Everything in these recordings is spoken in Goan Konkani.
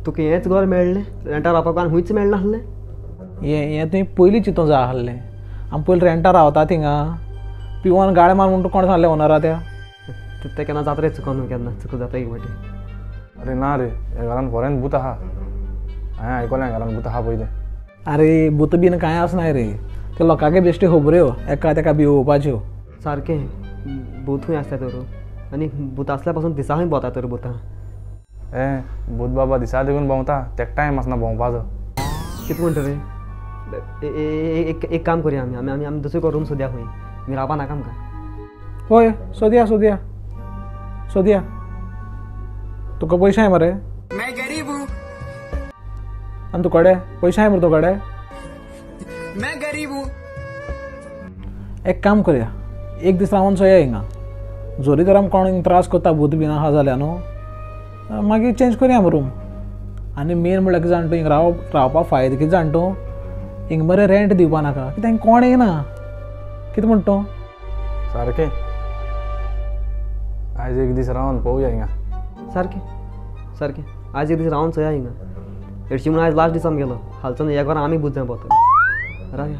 तुका हेंच घर मेळ्ळें रेंटार रावपाक आनी खंयच मेळनासलें? हें हें तुवें पयलीं चिंतूंक जाय आसलें. आमी पयलीं रेंटार रावता थिंगा पिवन गाळे मार म्हणून कोण सांगलें ओनरा त्या? ते केन्ना जाता रे चुकोन, केन्ना चुको जाता एक वाटी. अरे ना रे, ह्या घरान फोरेन भूत आहा. हांवें आयकलें घरान भूत आहा पळय तें. अरे भूत बीन कांय आसनाय रे, ते लोकांक बेश्टी खबऱ्यो एका तेका भिवोवपाच्यो. सारकें भूत खंय आसता तर, आनी भूत आसल्या पासून दिसा खंय भोंवता तर भुतां. ए भूत बाबा दिसा देखून भोंवता, तेका टायम आसना भोंवपाचो. कितें म्हणटा रे? एक काम करुया आमी आमी आमी दुसरो रूम सोदया खंय, आमी रावपा नाका आमकां. हय सोदया सोदया सोदया. तुका पयशे आहाय मरे? आनी तुकडे पयशे आहाय मरे तुकडे? एक काम करया, एक दीस रावन चोया हिंगा. जरी तर आमकां कोण त्रास करता भूत बीन आहा जाल्यार न्हू, मागीर चेंज करया आमी रूम. आनी मेन म्हणल्यार कितें जाण तूं, हिंगा रावपाक फायदो कितें जाण तूं, हिंगा मरे रेंट दिवपा नाका, कित्याक हिंगा कोण येना. कितें म्हणटा तूं? सारकें आयज एक दीस रावन पळोवया हिंगा. सारकें सारकें आयज एक दीस रावन चोया हिंगा. हरशीं म्हणून आयज लास्ट दीस आमगेलो, हालचो न्हू ह्या घरान आमी भूत जाय भोंवतले. रावया.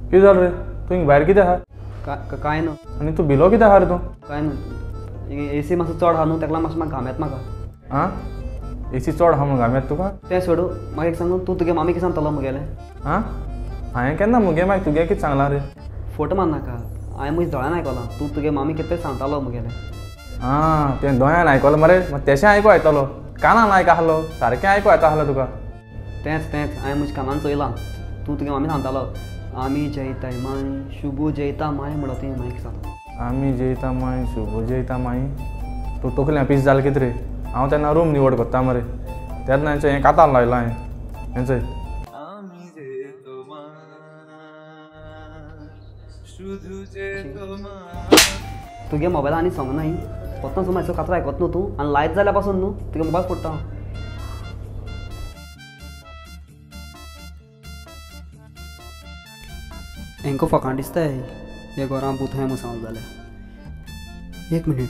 कितें जालें रे? तूं हिंगा भायर कितें आहा? कांय ना. आनी तूं भिलो कितें आहा रे तूं? कांय ना, एसी मातसो चड आहा न्हू, तेका लागून मातशें म्हाका घाम येता म्हाका. आं एसी चड आहा म्हणून घाम येता तुका? तें सोडू, म्हाका एक सांग, तूं तुगे मामी कितें सांगतलो मुगेलें? आं हांवें केन्ना मुगे मागीर तुगे कितें सांगलां रे? फोटो मारनाका, हांवें म्हज्या दोळ्यान आयकलां तूं तुगे मामी कितें तरी सांगतालो मुगेलें. आं तें दोळ्यान आयकलो मरे, मागीर तेशें आयको येतलो, कानान आयक आसलो, सारकें आयको येता आसलो तुका. तेंच तेंच हांवें म्हज्या कानान चोयलां, तूं तुगे मामी सांगतालो आमी जयताय माय शुभू जयता माय म्हणो तुवें मागीर सांगता. आमी जयता माय शुभू जयता माय. तूं तकलें पीस जालें कितें रे? हांव तेन्ना रूम निवड करता मरे, तेन्ना हेंचें हें कातार लायलां हांवें हेंचें. तुगे मोबायल आनी सांगना ही पोत्तो मातसो कातर आयकत न्हू तूं, आनी लायत जाल्यार पासून न्हू तुगे मोबायल फोडटा. हेंकां फकाण दिसताय ह्या घरां भूत आहाय म्हूण सांगलें जाल्यार. एक मिनीट,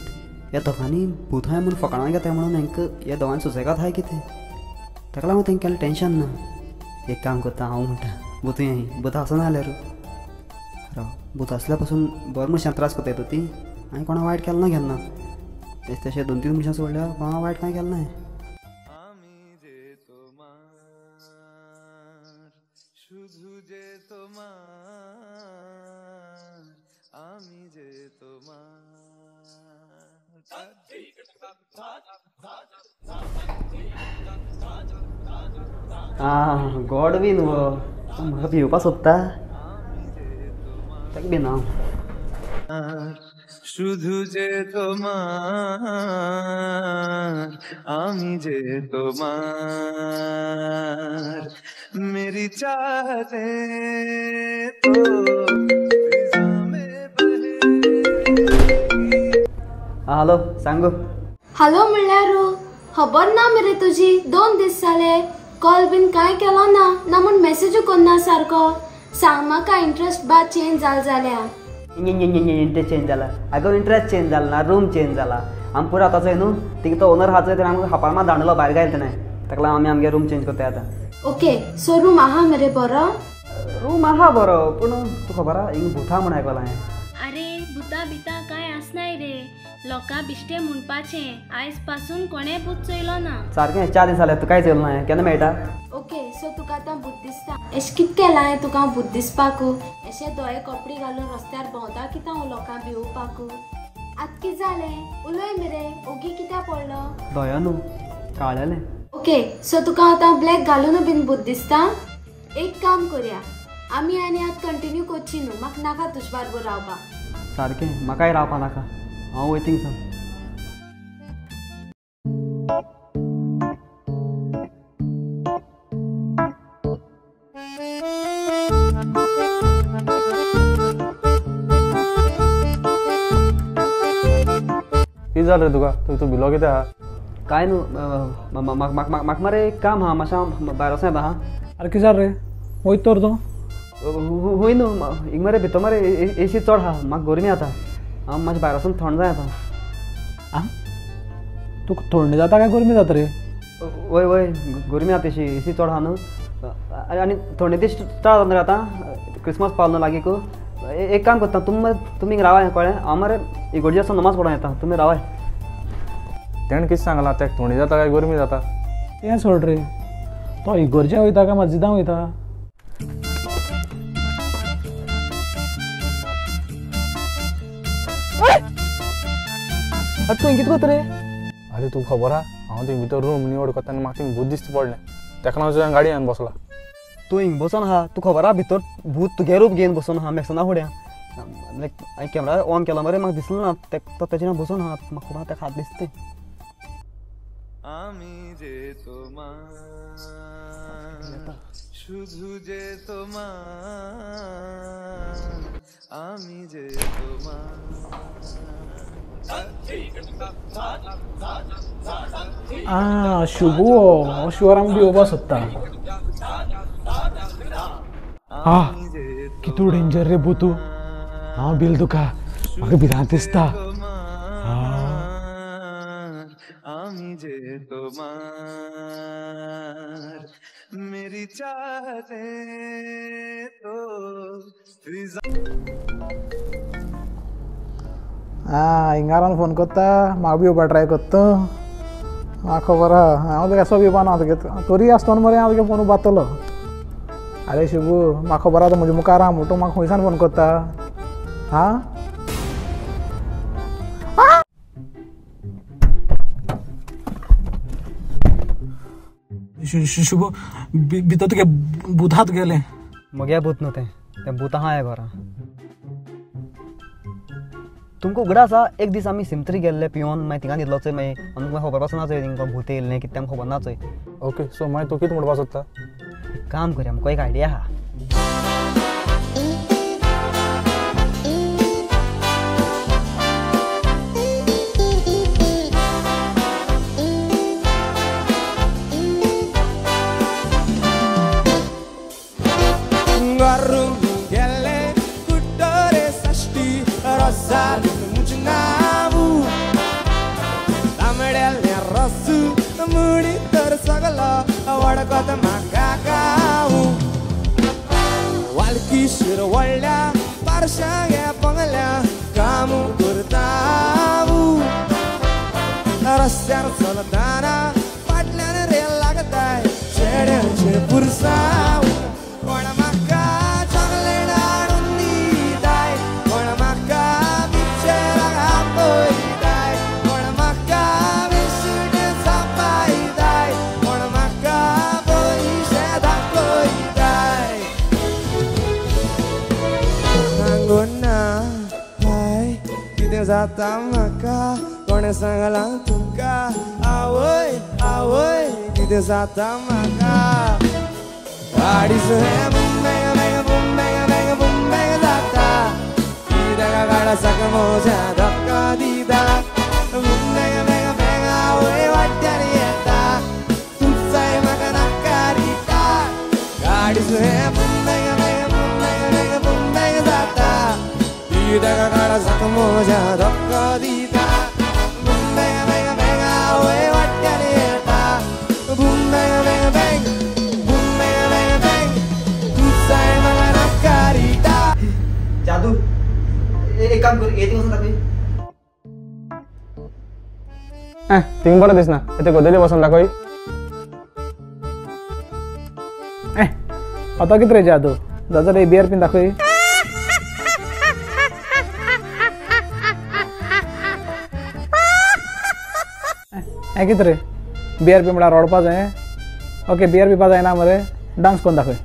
ह्या दोगांनी भूत आहाय म्हूण फकाणां घेताय म्हणून हेंकां ह्या दोगांनी सुसेगाद आहाय कितें? ताका लागून तेंकां केन्ना टेंशन ना. एक काम करता हांव म्हणटा, भूत हाय भूत आसना जाल्यार राव, भूत आसल्या पासून बरें मनशां त्रास करताय तूं ती. हांवें कोणा वायट केलें ना केन्ना, तें तशें 2-3 मनशां सोडल्यार कोणा वायट कांय केलें ना. आं गोड बी न्हू म्हाका भिवपा सोदता, ताका भिना हांव. শুধু যে তোমার আমি যে তোমার মেরি চাহতে তো फिजा में बहे. हॅलो सांग. हॅलो म्हणल्यार खबर ना मरे तुजी, 2 दीस जाले कॉल बीन कांय केलो ना, ना म्हूण मेसेजूय करना सारको. सांग म्हाका इंट्रस्ट बा चेंज जाल जाल्यार. इंट्रस्ट चेंज जाला? आगो इंट्रस्ट चेंज जाला ना, रूम चेंज जाला. आमी पुरो आतां चोय न्हू तिका तो ओनर आहा चोय, तेणें आमकां खापार मात धाडलो भायर घायले तेणें, ताका लागून आमी आमगे रूम चेंज करताय आतां. ओके सो रूम आहा मरे बरो? रूम आहा बरो, पूण तुका खबर आहा हिंगा भुतां म्हूण आयकलां हांवें. अरे भुतां बितां कांय आसनाय रे, लोकां बिश्टें म्हणपाचें. आयज पासून कोणें भूत चोयलो ना. सारकें 4 दीस जाले तुकाय चोयलो ना, केन्ना मेळटा? ओके सो तुका आतां भूत दिसता, एशें कितें केलां हांवें तुका भूत दिसपाकू? एशें दोळे कपडे घालून रस्त्यार भोंवता कितें हांव लोकां भिवपाकू? आतां कितें जालें? उलय मरे, ओगी कित्याक पडलो? दोळ्या न्हू काळेलें. ओके सो तुका आतां ब्लॅक घालून बीन भूत दिसता? एक काम करया, आमी आनी आतां कंटिन्यू करची न्हू, म्हाका नाका तुजे बारबर रावपाक. सारकें, म्हाकाय रावपा नाका, हांव वयता थिंगसून. कितें जालें रे तुका? तूं भिलो कितें आहा? कांय न्हू, म्हाका मरे एक काम आहा, मातशें भायर वचों येता आहा. आरे कितें जालें रे? वयता तर तूं? हूंय न्हू, हिंगा मरे भितर मरे एसी चड आहा, म्हाका गरमी जाता, हांव मातशें भायर वचून थंड जाय आतां. आं, तुका थंड जाता काय गरमी जाता रे? वय वय, गरमी जाता तशी, एसी चड आहा न्हू, आनी थंडी दीस चड जाता रे आतां, क्रिसमस पावलो न्हू लागीं. एक काम करता, तुमी हिंगा रावाय, कळ्ळें? हांव मरे इगोर्जी वचून नमाज पडोंक येता, तुमी रावाय. तेणें कितें सांगलां तेका थंडी जाता काय गरमी जाता? तें सोड रे, तो इगोर्जे वयता काय मस्जिदां वयता? आतां तूं कितें करता रे? आरे तुका खबर आहा, हांव थिंग भितर रूम निवड करता आनी म्हाका थिंग भूत दिसता पडलें, तेका लागून गाडयेन बसला. तूं हिंग बसोन आहा, तुका खबर आहा भितर भूत तुगे रूप घेवन बसोन आहा मेक्सना फुड्यां. लायक हांवें कॅमेरा ऑन केलो मरे, म्हाका दिसलें ना तो तेजें बसोन आहा, म्हाका खबर आहा तेका हात दिसता. আমি যে তোমার শুধু যে তোমার, আমি যে তোমার. आं, शुभू हो शुअर आमकां भिवपा सोदता. आं, कितू डेंजर रे भूतू, हांव भिल तुका, म्हाका भिरांत दिसता. আমি যে তোমার मेरी चाहते तो. आं, हिंगा रावन फोन करता, म्हाका भिवपा ट्राय करता. म्हाका खबर आहा, हांव तुका असो भिवपा ना तुगे, तरी आसतना मरे हांव तुगे फोन उबारतलो. आरे शिबू, म्हाका खबर आहा तूं म्हज्या मुखार आहा म्हूण तूं म्हाका खंयसान फोन करता? आं, शुभू भितर तुगे भूत गेलें. मगे भूत न्हू तें, तें भूत आहा ह्या घरा. तुमकां उगडा आसा, एक दीस आमी सिमत्री गेल्ले पिवन, मागीर थिंगा न्हिदलो चोय, मागीर आमकां खबर पासून ना चोय थिंगा भूत येयल्लें कितें, आमकां खबर ना चोय. ओके, सो मागीर तूं कितें म्हणपाक सोदता? एक काम करया, आमकां एक आयडिया आहा. रस्त्यार चलताना फाटल्यान रेल लागताय चेड्यांचे पुरसाव. कोण म्हाका चॉकलेट हाडून दिताय, कोण म्हाका पिक्चराक आपयताय, कोण म्हाका बिस्कीट चापायताय, कोण म्हाका पयशे दाखयताय. सांगून ना हाय कितें जाता म्हाका, कोणें सांगलां तुका? आवय आवय कितें जाता म्हाका? गाडीच हें boom bang bang boom bang bang boom bang जाता, कित्याक काळजाक म्हज्या धक्को दिता. बूम बँग बँग बँग आवय वाट्यार येता, तूंच म्हाका नाका दिता. गाडीच हें boom bang bang boom bang bang boom bang जाता, कित्याक काळजाक म्हज्या धक्को दिता. बूम बँग बँग बँग आवय वाट्यार येता, boom bang bang bang boom bang bang bang तूंच म्हाका नाका दिता. जादू, एक काम कर, येते वचून दाखय. थिंग बरें दिसना, ते गोदेली बसून दाखय. आतां कितें रे जादू, जाल्यार बियर बीन दाखय. हें कितें रे, बियर बी म्हळ्यार रडपा जाय? ओके, बियर पिवपा जायना मरे, डांस करून दाखय.